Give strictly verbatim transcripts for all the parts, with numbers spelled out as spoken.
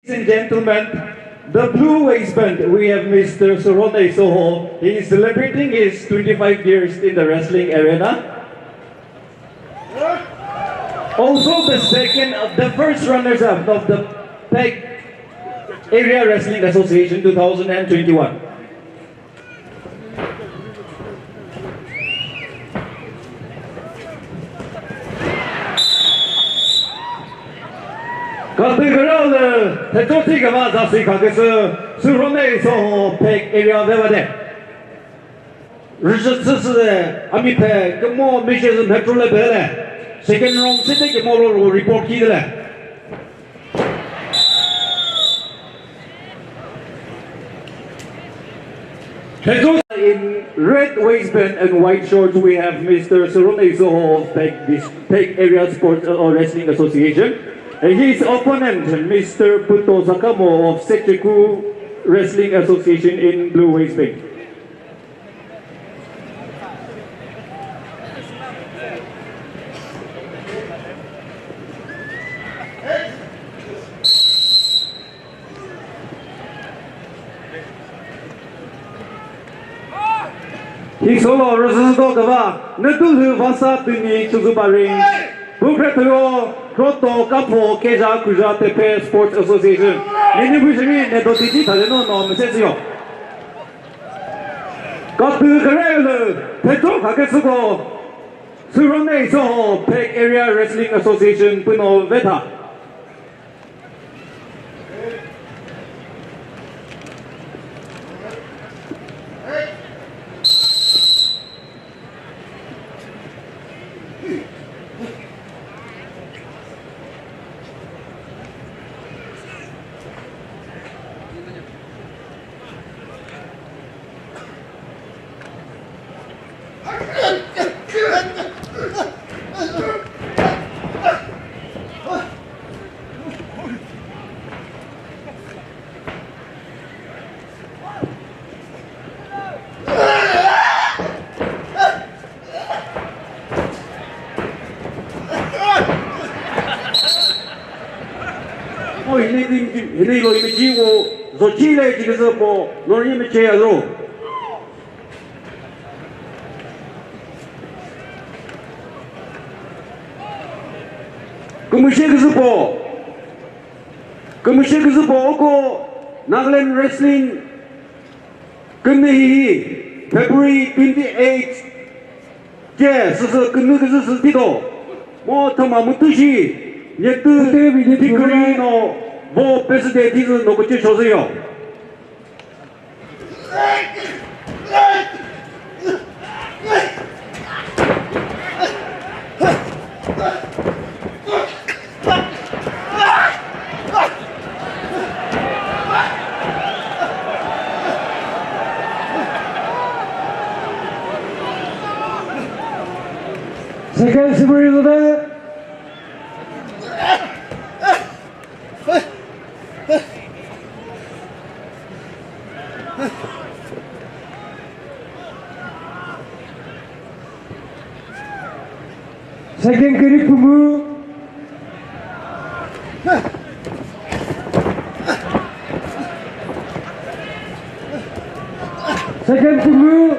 Ladies and gentlemen, the blue waistband, we have Mister Surone Soho. He is celebrating his twenty-five years in the wrestling arena. Also the second, the first runners-up of the Phek Area Wrestling Association two thousand and twenty-one. Katü küralü, thecho thi küva za sü kha küsü, Surone Soho Phek Area veva de. Rüzhü tsüsü de, ami phe kümo mishizü metro le bele. Second round sete kümo lo report ki de le. In red waistband and white shorts, we have Mister Surone Soho of Phek Dis-, Phek Area Sports, uh, Wrestling Association. And his opponent, Mister Puto Sakamo of Secheku Wrestling Association in blue waistband. Hi solo rüzüdo küva, nütülü vasa tüni chüzü bari. Bu kre thüo, Kroto Kapho Keja Kuja Tepe Sports Association. Nini bu shiri ne do tiji thale no no mese ziyo. Katü kürelü, Petro Kaketsuko, Surone Soho, Phek Area Wrestling Association, Puno Veta. O hini ding, hini lo hini ji wo zo chi le ji küzü po, no ri mi che ya zo. Kümüshe küzü po. Kümüshe küzü po oko Nagaland Wrestling künü hihi February twenty-eight ke süsü künü küzü sü tito. Mo thüma mütü shi nyetü degree no vo pesü de tizü no küche shozü yo. Second sümüri lüde. Second kiri pumu. Second pumu.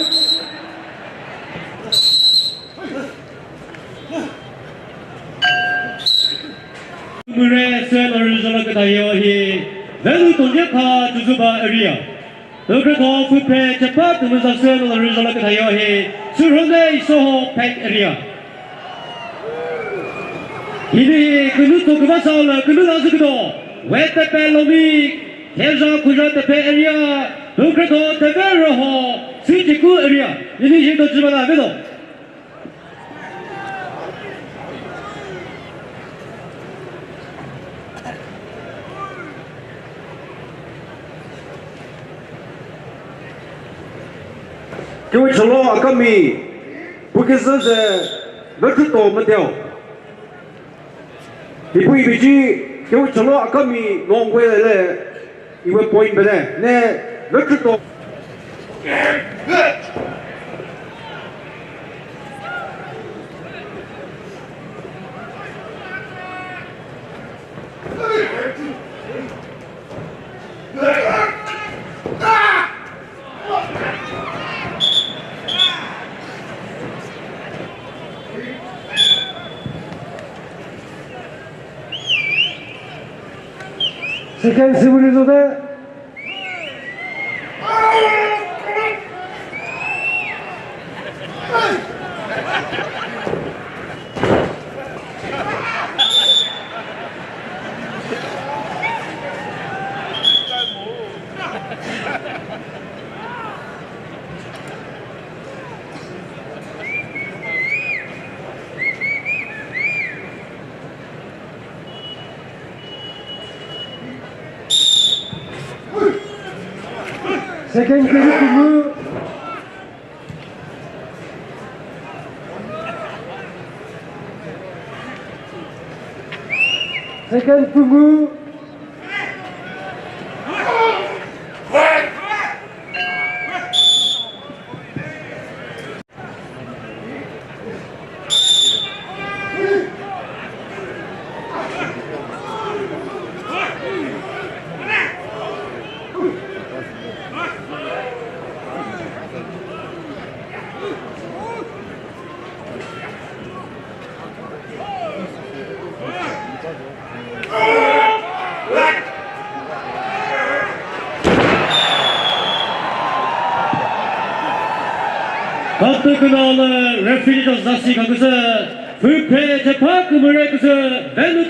Mure sü lori jolo kütayo hi, Velu Tongyakha Chozuba area. Ukrekho füphe chepa tümüza sü lori jolo kütayo hi, Surhonde Isoho Phek area. Hini künü to küva sa le künü la zü küdo. Wetepe Lomi, Khezha Khuzha Tepe area, Ukrekho Teve Roho, Süchiku area. Hini hi to chibala vedo. Kewe chalo akami, pukizü ze, veküto müteo. Hipu ibiji, kewe chalo akami, nongwe le, iwe point bele, ne, veküto. Second simuli zote. Second kiri Pungu. Second Pungu. Katü künalı referee to zasi kaküsü, füphe tepa kümüre küsü, venue